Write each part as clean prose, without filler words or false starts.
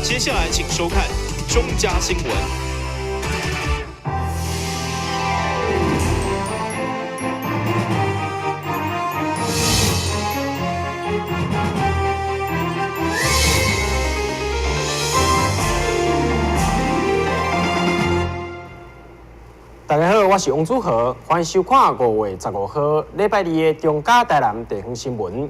接下來請收看中嘉新聞。大家好，我是王祖豪，歡迎收看5月15號禮拜二的中嘉台南地方新聞。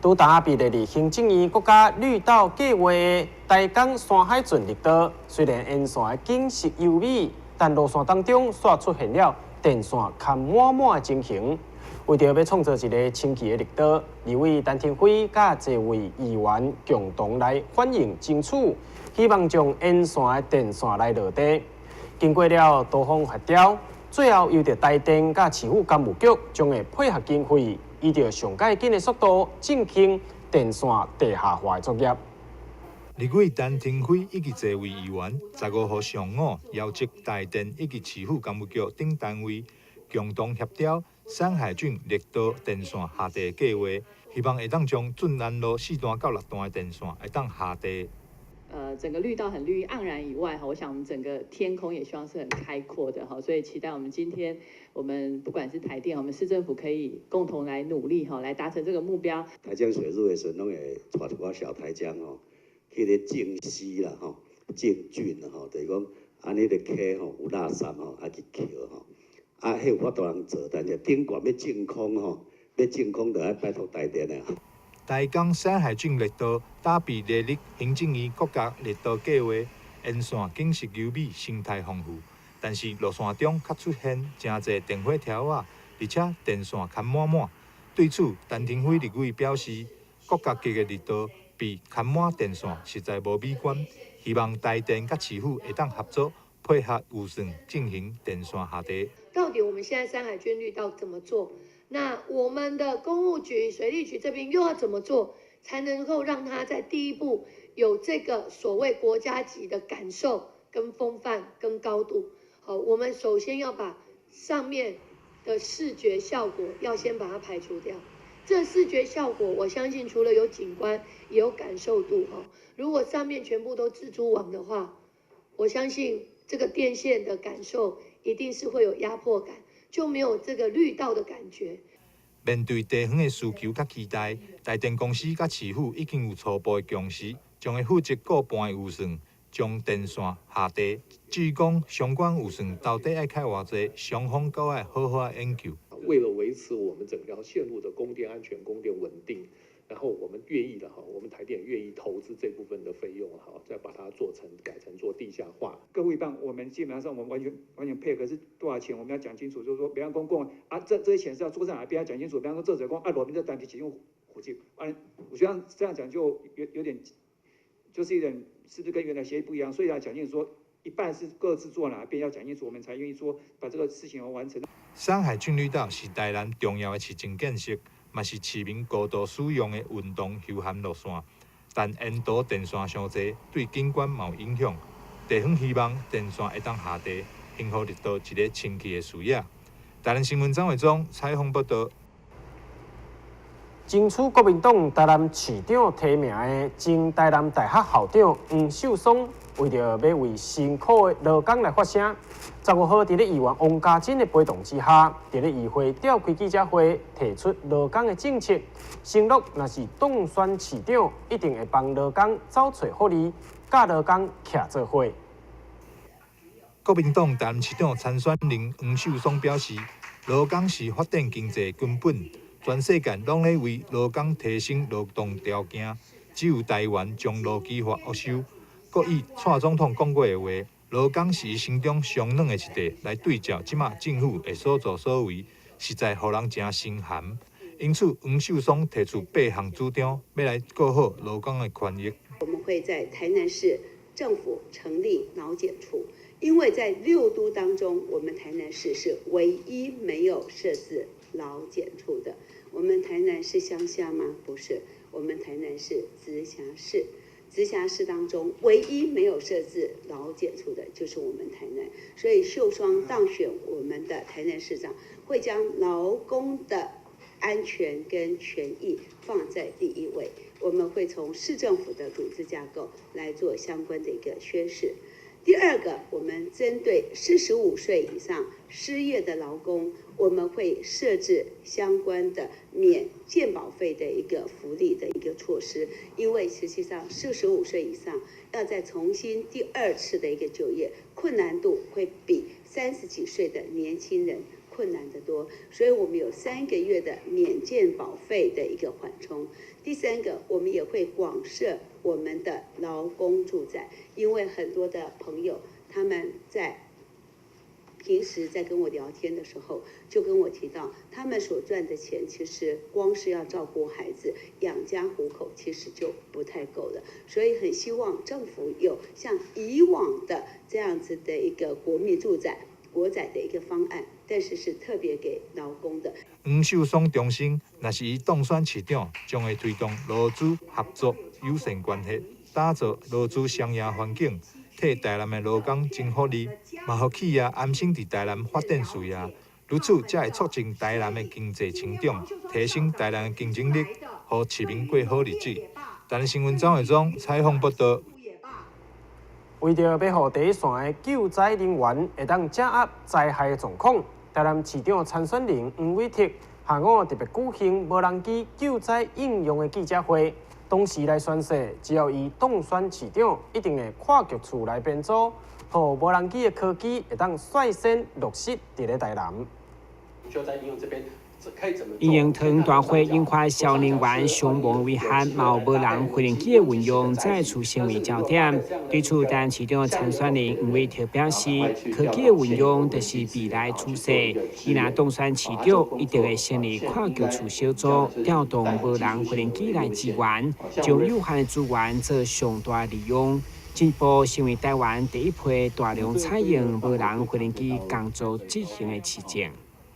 拄焦被列入行政院國家綠道計劃的台江山海圳綠道，雖然沿線的景色優美，但路線當中煞出現了電線牽滿滿的情形。為著欲創造一个清氣的綠道，立委陳亭妃佮濟位議員共同來反映爭取，希望將沿線的電線來落地。經過了多方協調，最後由著台電佮市府工務局將會配合經費，依著上蓋緊的速度進行電線地下化的作業。立委陳亭妃以及濟位議員，15號上午邀集台電以及市府工務局等單位，共同協調山海圳綠道電線下地計劃，希望會當將圳南路四段到六段的電線會當下地。整個綠道很綠意盎然以外，哈，我想我們整個天空也希望是很開闊的，哈，所以期待我們今天，我們不管是台電，我們市政府可以共同來努力，哈，來達成這個目標。台江水入的時陣，攏會帶一寡小台江吼，去咧種絲啦，吼，種菌啦，吼，就是講，按彼個溪吼有垃圾吼，愛去抾吼，啊，彼有法度人做，但是頂懸欲淨空吼，欲淨空就愛拜託台電的。台江山海圳綠道焦被列入行政院國家綠道計劃，沿線景色優美，生態豐富，但是路線中卻出現誠濟電火柱仔，而且電線牽滿滿。對此，陳亭妃立委表示，國家級的綠道被牽滿電線，實在無美觀，希望台電佮市府會當合作，配合預算進行電線下地。到底我們現在山海圳綠道怎麼做？那我們的工務局、水利局這邊又要怎麼做，才能夠讓他在第一步有這個所謂國家級的感受、跟風範、跟高度？好，我們首先要把上面的視覺效果要先把它排除掉。這視覺效果，我相信除了有景觀，也有感受度。哈，如果上面全部都蜘蛛網的話，我相信這個電線的感受一定是會有壓迫感。就沒有這個綠道的感覺。面對地方的需求佮期待，台電公司佮市府已經有初步的共識，將會負責過半的預算，將電線下地。至於講相關預算到底愛開偌濟，雙方閣愛好好研究。為了維持我們整條線路的供電安全、供電穩定，然後我們願意的哈，我們台電願意投資這部分的費用哈，再把它做成改成做地下化。各負一半，我們基本上我們完全完全配合是多少錢，我們要講清楚，就是說，比方講講啊，這些錢是要做在哪邊，要講清楚。比方說，這者講啊，羅賓這單體啟用火箭，啊，我覺得這樣講就有點，就是有點是不是跟原來協議不一樣？所以要講清楚，說一半是各自做哪邊，要講清楚，我們才願意說把這個事情完成。山海圳綠道是台南重要的市政建設，嘛是市民高度使用的運動休閒路線，但沿途電線傷濟，對景觀嘛有影響。地方希望電線會當下地，還予綠道一个清氣的視野。台南新聞張偉忠採訪報道。爭取國民黨台南市長提名的前台南大學校長黃秀爽，為著欲為辛苦的勞工來發聲，15號佇咧議員王家珍的陪同之下，佇咧議會召開記者會，提出勞工的政策，承諾若是當選市長，一定會幫勞工走揣福利，佮勞工徛做伙。國民黨台南市長參選人黃秀爽表示，勞工是發展經濟根本，全世界攏咧為勞工提升勞動條件，只有台灣將勞基法沒收。閣以蔡總統講過的話，勞工是伊心中上軟的一塊，來對照這馬政府的所作所為，實在予人誠心寒。因此，黃秀爽提出八項主張，欲來顧好勞工的權益。我們會在台南市政府成立勞檢處，因為在六都當中，我們台南市是唯一沒有設置勞檢處的。我們台南是鄉下嗎？不是，我們台南是直轄市。直轄市當中唯一沒有設置勞檢處的，就是我們台南。所以秀雙當選我們的台南市長，會將勞工的安全跟權益放在第一位。我們會從市政府的組織架構來做相關的一個宣示。第二個，我們針對45歲以上失業的勞工，我們會設置相關的免健保費的一個福利的一個措施。因為實際上45歲以上要再重新第二次的一個就業，困難度會比30幾歲的年輕人困難得多，所以我們有3個月的免健保費的一個緩衝。第三個，我們也會廣設我們的勞工住宅，因為很多的朋友他們在平時在跟我聊天的時候，就跟我提到，他們所賺的錢其實光是要照顧孩子、養家糊口，其實就不太夠了。所以很希望政府有像以往的這樣子的一個國民住宅、國宅的一個方案，但是是特別給勞工的。黃秀爽重申，若是伊當選市長，將會推動勞資合作友善關係，打造勞資雙贏環境，替台南的勞工爭福利，嘛予企業安心佇台南發展事業，如此才會促進台南的經濟成長，提升台南的競爭力，予市民過好日子。台南新聞張偉忠採訪報道。為著欲予第一線的救災人員會當掌握災害的狀況，台南市長參選人黃偉哲下午特別舉行無人機救災應用的記者會，當時來宣示，只要伊當選市長，一定會跨局處來編組，予無人機的科技會當率先落實佇咧台南。救災應用這邊。螢光大火引發消防員傷亡遺憾，嘛無人飛行機的運用再次成為焦點。對此，台南市長參選人黃偉哲表示，科技的運用就是未來趨勢。伊若當選市長，一定會成立跨局處小組，調動無人飛行機來支援，將有限的資源做上大利用，進一步成為台灣第一批大量採用無人飛行機工作執行的市政。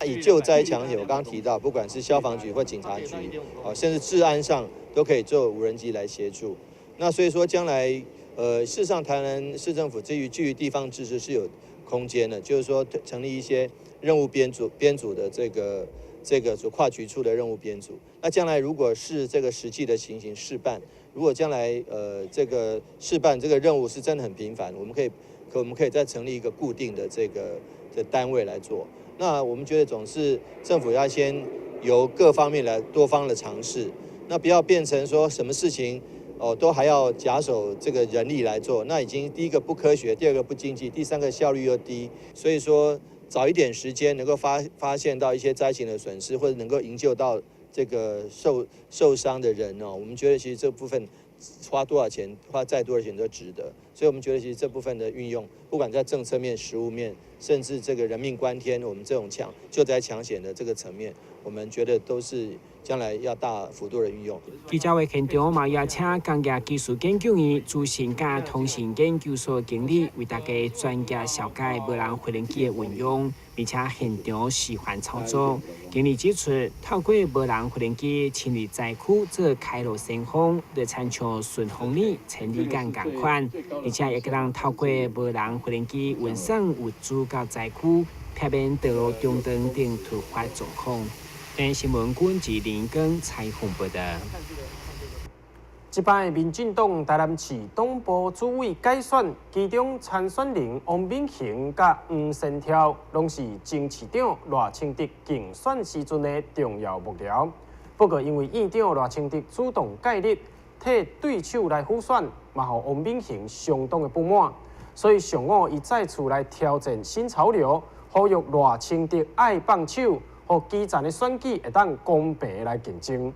以救災搶險，我剛剛提到，不管是消防局或警察局，甚至治安上都可以做無人機來協助。那所以說，將來，事實上，台南市政府基於地方自治是有空間的，就是說成立一些任務編組的這個跨局處的任務編組。那將來如果是這個實際的情形試辦，如果將來這個試辦這個任務是真的很頻繁，我們可以再成立一個固定的這單位來做。那我們覺得總是政府要先由各方面來多方的嘗試，那不要變成說什麼事情哦都還要假手這個人力來做，那已經第一個不科學，第二個不經濟，第三個效率又低。所以說早一點時間能夠發現到一些災情的損失，或者能夠營救到這個受傷的人哦，我們覺得其實這部分花多少錢，花再多的錢都值得。所以我們覺得其實這部分的運用，不管在政策面、實務面，甚至這個人命關天，我們這種救災搶險的這個層面，我們覺得都是將來要大幅度的運用。記者會現場嘛邀請工業技術研究院資訊佮通信研究所經理為大家專家紹介無人飛行機的運用，並且現場示範操作。經理指出，透過無人飛行機深入災區做開路先鋒，就親像順風耳、千里眼仝款，而且會當透過無人飛行機運送物資到災區，避免道路中斷等突發狀況。電視新聞軍志林根採訪報道。這擺民進黨台南市黨部主委改選，其中參選人王敏行佮黃仙跳，攏是前市長賴清德競選時陣的重要幕僚。不過因為院長賴清德主動介入，替對手來輔選，嘛予王敏行相當的不滿，所以上午伊再次來挑戰新潮流，呼籲賴清德愛放手，予基層的選舉會當公平來競爭。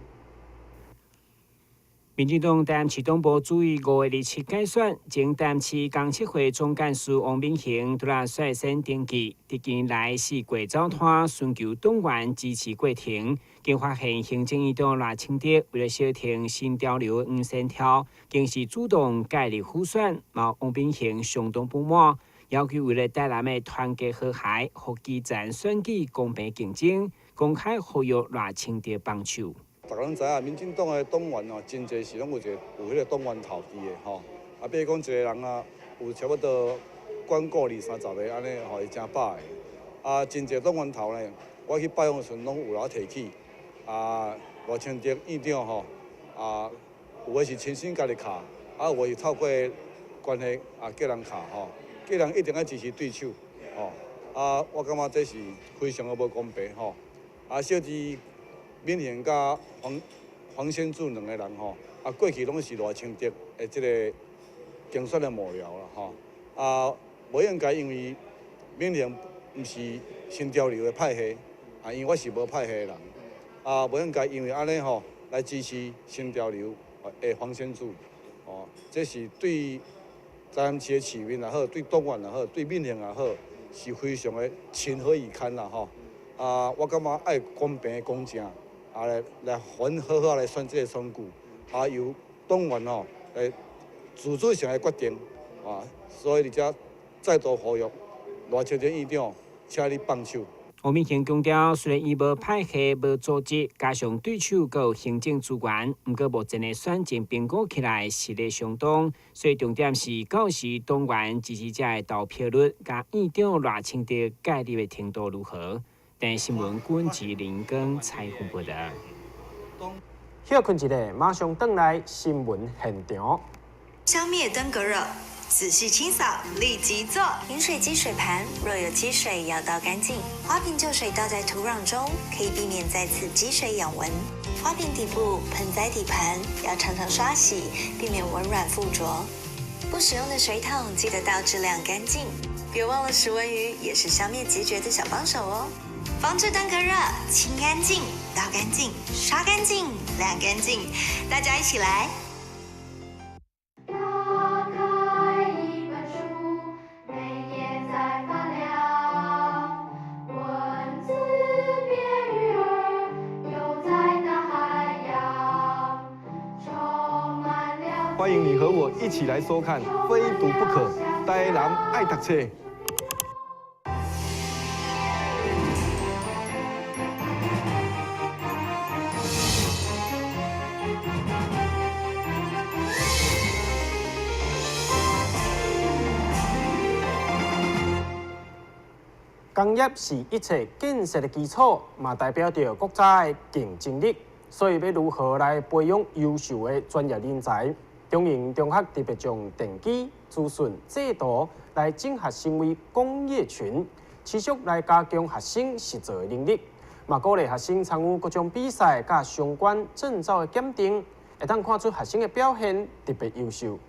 民進黨台南市黨部主委5月27改選，前台南市公設會總幹事王敏行拄仔率先登記，佇近來四處走攤尋求黨員支持過程，更發現行政院長賴清德為了相挺新潮流黃仙跳，更是主動介入輔選，嘛王敏行相當不滿，要求為了台南的團結和諧，予基層選舉公平競爭，公開呼籲賴清德放手。大家攏知影，民進黨的黨員哦，真濟是攏有一個有彼個黨員頭佇的吼。啊，比如講一個人啊，有差不多管顧二三十个按呢吼，會誠百个。啊，真濟黨員頭呢，我去拜訪的時陣，攏有人提起。啊，賴清德院長吼，啊，有的是親身家己敲，啊，有的是透過關係啊叫人敲吼，叫人一定愛支持對手吼。啊，我感覺這是非常的無公平吼。啊，小弟敏行佮黃黃先柱兩個人吼，啊，過去攏是賴清德的這個競選的幕僚啦吼。啊，無應該因為敏行毋是新潮流的派系，啊，因為我是無派系的人，啊，無應該因為按呢吼來支持新潮流的黃先柱，哦，這是對台南市的市民也好，對黨員也好，對敏行也好，是非常的情何以堪啦吼！啊，我感覺愛公平公正，啊來來還好好來選這個選舉，啊由黨員吼來自主性來決定，啊，所以佇遮再度呼籲賴清德院長，請你放手。黃敏行強調，雖然伊無派系、無組織，加上對手閣有行政資源，毋過目前的選情評估起來實力相當，所以重點是到時黨員支持者的投票率，佮院長賴清德介入的程度如何。台視新聞郭志林跟采訪報道。歇睏一下，馬上轉來新聞現場。消滅登革熱，仔細清掃，立即做。飲水機水盤若有積水，要倒乾淨。花瓶舊水倒在土壤中，可以避免再次積水養蚊。花瓶底部、盆栽底盤要常常刷洗，避免蚊卵附着。不使用的水桶記得倒置晾乾淨。別忘了食蚊魚也是消滅孑孓的小幫手哦。防治登革熱，清乾淨，倒乾淨，刷乾淨，晾乾淨，大家一起來。打開一本書，每頁在發亮，文字變魚兒，游在大海洋，充滿了。歡迎你和我一起來收看《非讀不可》，台南愛讀冊。工業是一切建設的基礎，嘛代表著國家的競爭力。所以，欲如何來培養優秀的專業人才？中營中學特別將電機、資訊、製圖來整合成為工業群，持續來加強學生實作的能力，嘛鼓勵學生參與各種比賽佮相關證照的檢定，會當看出學生的表現特別優秀。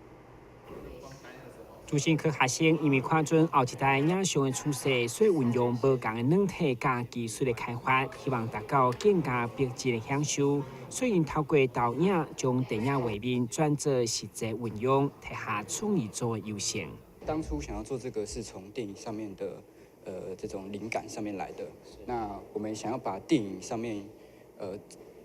資訊科學生因為看準後一代影像的趨勢，所以運用無仝的軟體佮技術的開發，希望達到更加逼真的享受。所以𪜶透過投影將電影畫面轉做實際運用，提下創意組的優勢。當初想要做這個，是從電影上面的，這種靈感上面來的。那我們想要把電影上面，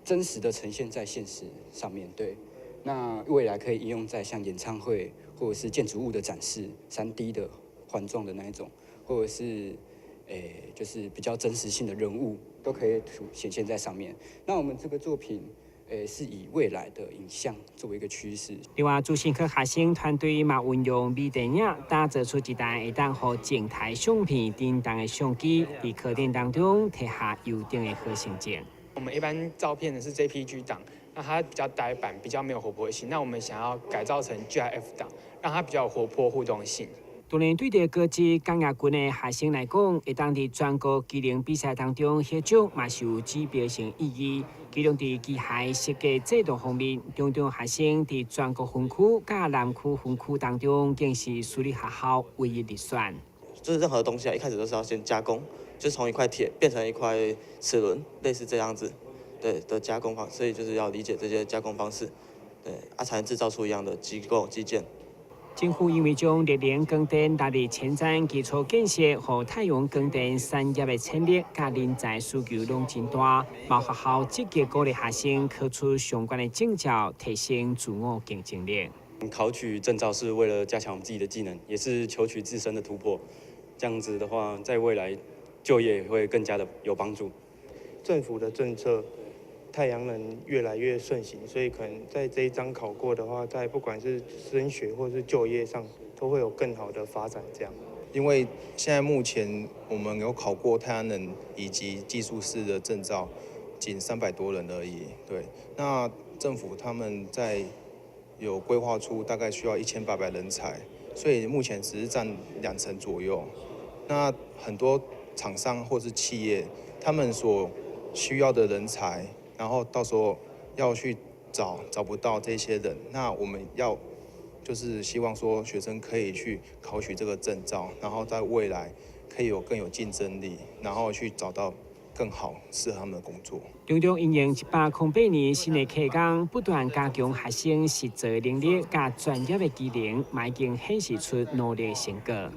真實的呈現在現實上面對。那未來可以應用在像演唱會或者是建築物的展示，3D 的環狀的那一種，或者是，就是比較真實性的人物都可以顯現在上面。那我們這個作品，是以未來的影像作為一個趨勢。另外，資訊科學生團隊嘛運用微電影打造出一台會當予靜態相片震動的相機，佇課程當中提下優等的好成績。我們一般照片呢是 JPG 檔，那它比較呆板，比較沒有活潑性。那我們想要改造成 GIF 檔，讓它比較有活潑互動性。當然，對著高職工業群的學生來講，會當佇全國技能比賽當中獲獎，嘛是有指標性意義。其中，佇機械設計製圖方面，中中學生佇全國分區佮南區分區當中，竟是私立學校唯一入選。就是任何東西啊，一開始都是要先加工，就是從一塊鐵變成一塊齒輪，類似這樣子，對的加工方，所以就是要理解這些加工方式，對啊，才能製造出一樣的機構機件。政府因為將熱能光電納入前瞻基礎建設和太陽光電產業的潛力佮人才需求攏真大，嘛學校積極鼓勵學生考出相關的證照，提升自我競爭力。考取證照是為了加強我們自己的技能，也是求取自身的突破。這樣子的話，在未來就業也會更加的有幫助。政府的政策，太陽能越來越盛行，所以可能在這一張考過的話，在不管是升學或是就業上，都會有更好的發展。這樣，因為現在目前我們有考過太陽能以及技術士的證照，僅300多人而已。對，那政府他們在有規劃出大概需要1800人才，所以目前只是佔2成左右。那很多廠商或是企業，他們所需要的人才，然後到時候要去找，找不到這些人，那我們要就是希望說學生可以去考取這個證照，然後在未來可以有更有競爭力，然後去找到更好適合他們的工作。中中因應108年新的課綱，不斷加強學生實作能力佮專業的技能，嘛已經顯示出努力成果。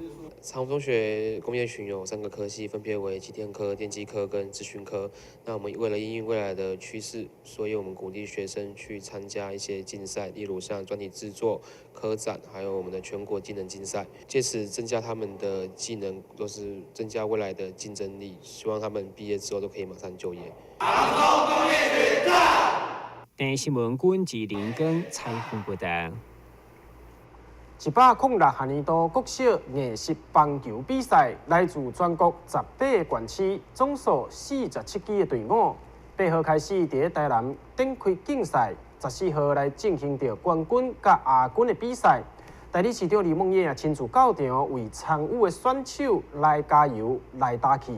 長福中學工業群有三個科系，分別為機電科、電機科跟資訊科。那我們為了因應未來的趨勢，所以我們鼓勵學生去參加一些競賽，例如像專題製作、科展，還有我們的全國技能競賽，借此增加他們的技能，都是增加未來的競爭力。希望他們畢業之後都可以馬上就業。長福工業群讚！電視新聞君志林根採訪報道。106年度國小硬式棒球比賽，來自全國18個縣市，總數47支的隊伍。8號開始佇台南展開競賽，14號來進行著冠軍佮亞軍的比賽。代理市長李孟諺也親自到場，為參與的選手來加油、來打氣。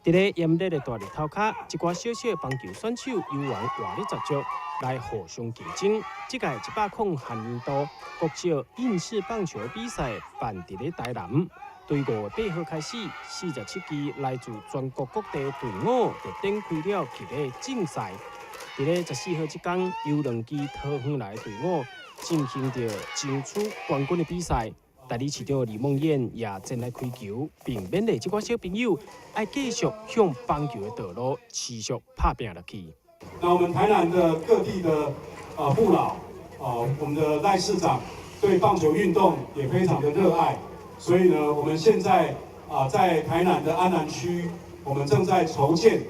佇咧炎熱的大日頭跤，一寡小小的棒球選手猶原活力十足，來互相競爭。這屆106年度國小硬式棒球比賽辦佇咧台南，對5月8號開始，47支來自全國各地隊伍就展開了激烈競賽。佇咧14號這工，由兩支桃園來的隊伍進行著爭取冠軍的比賽。代理市長李孟諺也前來開球，並勉勵這寡小朋友愛繼續向棒球的道路持續拍拚落去。那我們台南的各地的父老啊，我們的賴市長對棒球運動也非常的熱愛，所以呢，我們現在啊在台南的安南區，我們正在籌建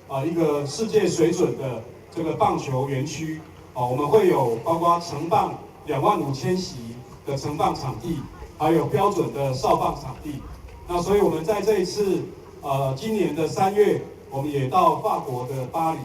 啊一個世界水準的這個棒球園區，啊，我們會有包括成棒25,000席的成棒場地。還有標準的少棒場地，那所以我們在這一次，今年的3月，我們也到法國的巴黎，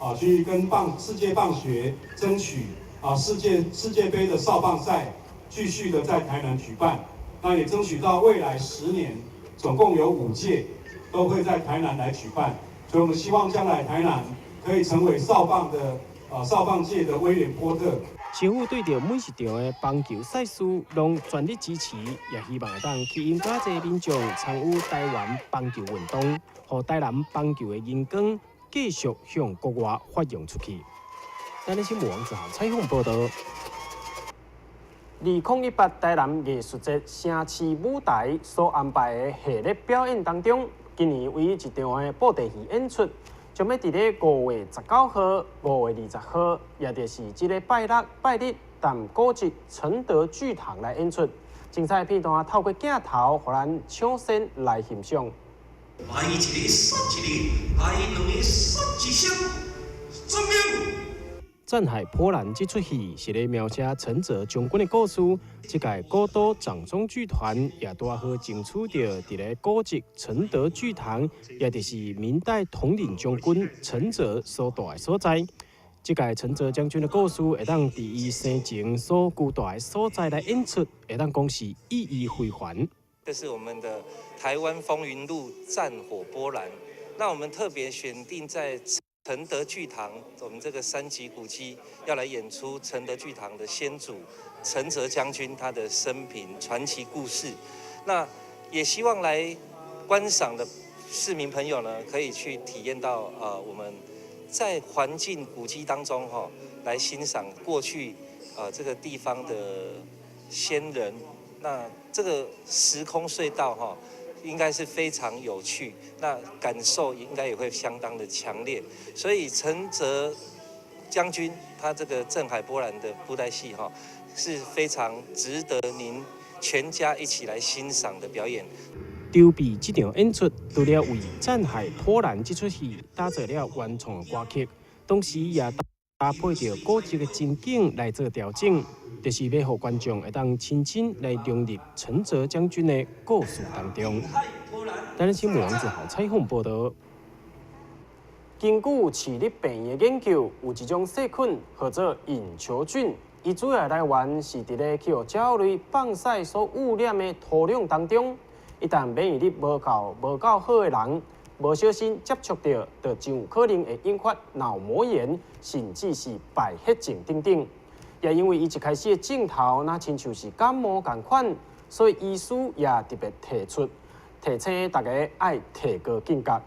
啊，去跟世界棒協爭取啊世界盃的少棒賽繼續的在台南舉辦，那也爭取到未來10年，總共有5屆都會在台南來舉辦，所以我們希望將來台南可以成為少棒界的威廉波特。市府對著每一場的棒球賽事攏全力支持，也希望會當吸引較濟民眾參與台灣棒球運動，予台南棒球的榮光繼續向國外發揚出去。台南新聞王子豪採訪報導。2018台南藝術節城市舞台所安排的系列表演當中，今年唯一一場的布袋戲演出，將欲佇咧5月19號、5月20號，也就是這个拜六、拜日，佇古蹟承德劇堂來演出。精彩片段透過鏡頭，予咱搶先來欣賞。來一个殺一个，來兩个殺一雙，怎樣？戰海波瀾這齣戲是咧描寫陳澤將軍的故事。這屆古都掌中劇團也拄好爭取著佇咧古蹟承德劇堂，也就是明代統領將軍陳澤所蹛的所在。這屆陳澤將軍的故事會當佇伊生前所居蹛的所在來演出，會當講是意義非凡。這是我們的台灣風雲錄戰火波瀾。那我們特別選定在承德劇堂，我們這個三級古蹟要來演出承德劇堂的先祖陳澤將軍他的生平傳奇故事。那也希望來觀賞的市民朋友呢，可以去體驗到我們在環境古蹟當中哈，來欣賞過去這個地方的先人。那這個時空隧道哈，應該是非常有趣，那感受應該也會相當的強烈。所以陳澤將軍他這個鎮海波瀾的布袋戲哈，是非常值得您全家一起來欣賞的表演。籌備這場演出，除了為《戰海波瀾》這齣戲打造了原創的歌曲，同時也搭配著古蹟的情景來做調整，就是欲予觀眾會當親身來融入陳澤將軍的故事當中。台南新聞王子豪採訪報導。根據市立病院的研究，有一種細菌號做隱球菌，伊主要來源是佇咧去予鳥類放屎所污染的土壤當中。一旦免疫力無夠好的人，無小心接觸著，就真有可能會引發腦膜炎，甚至是敗血症等等。也因為伊一開始的症頭，若親像是感冒仝款，所以醫師也特別提出提醒大家愛提高警覺。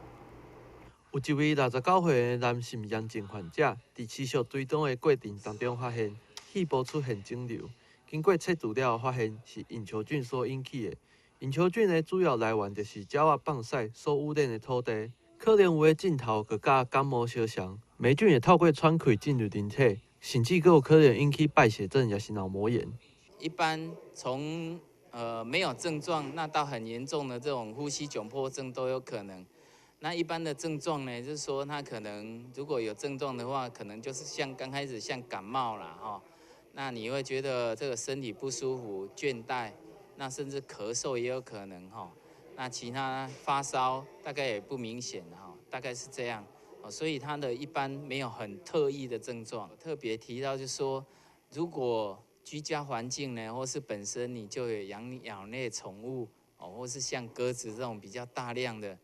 有一位69歲的男性炎症患者，佇持續追蹤的過程當中發現肺部出現腫瘤，經過切除了後發現是隱球菌所引起的。隱球菌的主要來源就是鳥仔放屎所污染的土地，可能有的症頭就佮感冒相像，黴菌會透過喘氣進入人體，甚至閣有可能引起敗血症，抑是腦膜炎。一般從沒有症狀，那到很嚴重的這種呼吸窘迫症都有可能。那一般的症狀呢，就是說他可能如果有症狀的話，可能就是像剛開始像感冒啦，哈，那你會覺得這個身體不舒服、倦怠，那甚至咳嗽也有可能哈。那其他發燒大概也不明顯哈，大概是這樣。所以他的一般沒有很特異的症狀。特別提到就是說，如果居家環境呢，或是本身你就有養鳥類寵物哦，或是像鴿子這種比較大量的，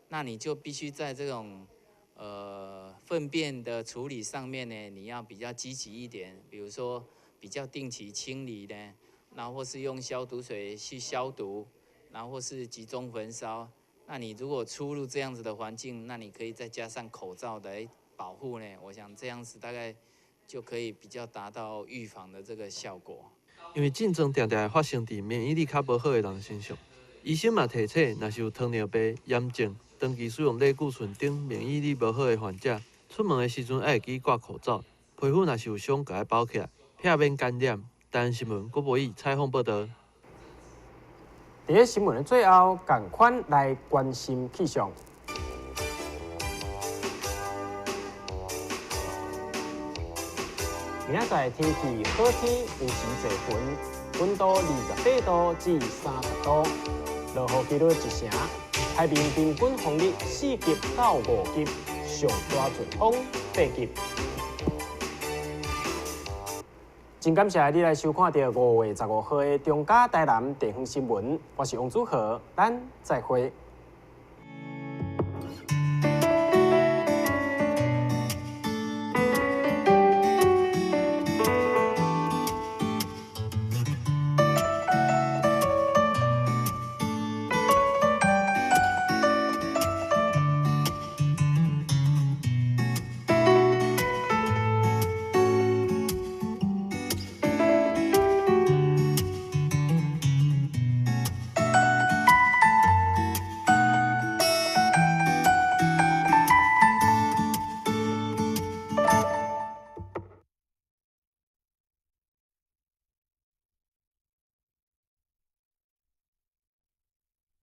那你就必須在這種糞便的處理上面呢，你要比較積極一點，比如說比較定期清理呢，然後或是用消毒水去消毒，然後或是集中焚燒。那你如果出入這樣子的環境，那你可以再加上口罩來保護呢。我想這樣子大概就可以比較達到預防的這個效果。因為症狀定定會發生佇免疫力較無好的人身上，醫生嘛提醒，若是有糖尿病、炎症、長期使用類固醇等免疫力無好的患者，出門的時陣愛會記掛口罩，皮膚若是有傷，共愛包起來，避免感染。台灣新聞郭博義採訪報導。佇咧新聞的最後，仝款來關心氣象。明仔載天氣好天，有時濟雲，溫度28度至30度，落雨幾率一成。海面平均風力4級到5級，上大陣風8級。真感謝你來收看著5月15號的中嘉台南地方新聞，我是王祖豪，咱再會。